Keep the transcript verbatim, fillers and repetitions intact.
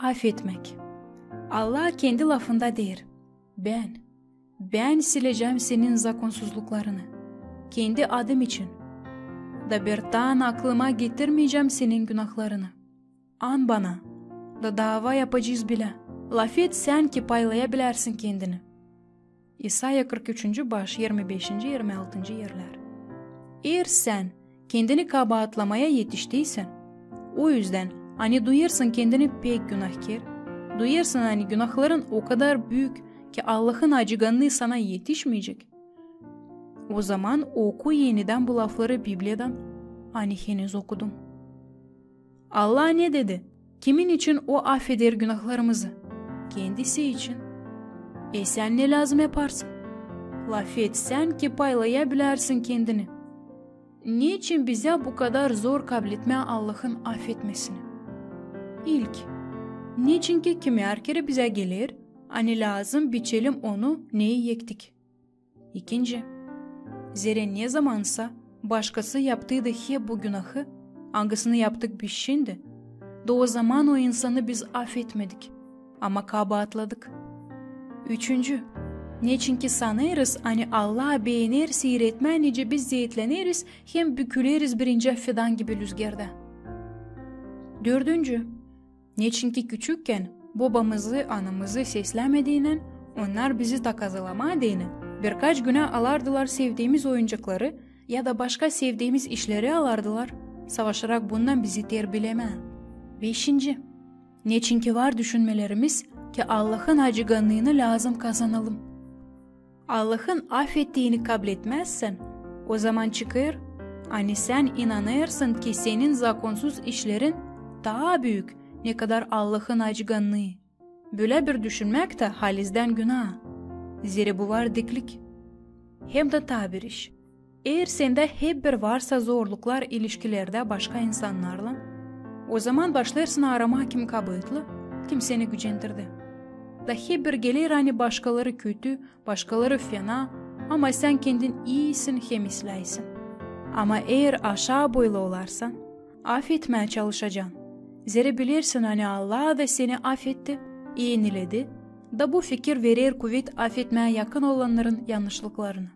Afetmäk. Allah kendi lafında deer: "Bän, Bän silecäm senin zakonsuzluklarını kendi adım için, da bir taa aklıma getirmeycäm senin günahlarını. An Bana, da daava yapacez bilä. Lafet sän, ki paylaya bilärsin kendini." İsaya kırk üçüncü baş, irmi beşinci, irmi altıncı erlär. Eer sän kendini kabaatlamaya etiştiysän, o üzdän, ani duyêrsın kendini pek günahkär, duyêrsın, ani günahların o kadar büük, ki Allahın acıgannıı sana etişmeyecek, ozaman oku enidän bu lafları Bibliyadan, ani henüz okudum. Allah ne dedi? Kimin için O afeder günahlarımızı? Kendisi için. E sän ne lääzım yaparsın? Lafet sän, ki paylaya bilärsin kendini. Neçin bizä bu kadar zor kabletmää Allahın afetmesini? İlk, neçinki kimär kerä bizä geler, ani lääzım biçelim onu, neyi ettik. İkinci, zerä nezamansa başkası yaptıydı hep bu günahı, angısını yaptık biz şindi, da ozaman o insanı biz afetmedik, ama kabaatladık. Üçüncü, neçinki sanêrız, ani Allah beener siiretmää, nicä biz zeetläneriz hem büküleriz birincä fidan gibi lüzgerdä. Dördüncü, neçinki küçükkän bobamızı, anamızı seslämediynän, onnar bizi takazalamaa deyni, birkaç günä alardılar sevdiimiz oyuncakları ya da başka sevdiimiz işleri alardılar, savaşarak bundan bizi terbilemää. Beşinci, neçinki var düşünmelerimiz, ki Allahın acıgannıını lääzım kazanalım. Allahın afettiini kabletmäzsän, ozaman çıkêr, ani sän inanêrsın, ki senin zakonsuz işlerin taa büük, ne kadar Allahın acıgannıı. Bölä bir düşünmäk tä halizdän günaa. Zerä bu var diklik. Hem dä taa bir iş. Eer sendä hep bir varsa zorluklar ilişkilerdä başka insannarlan, ozaman başlêêrsın aramaa, kim kabaatlı, kim seni gücendirdi. Da hep bir geler, ani başkaları kötü, başkaları fena, ama sän kendin iisin hem islääsin. Ama eer aşaa boylu olarsan, afetmää çalışacan. Zerä bilersin, ani Allah da seni afetti, eniledi, da bu fikir verer kuvet afetmää yakın olannarın yannışlıklarını.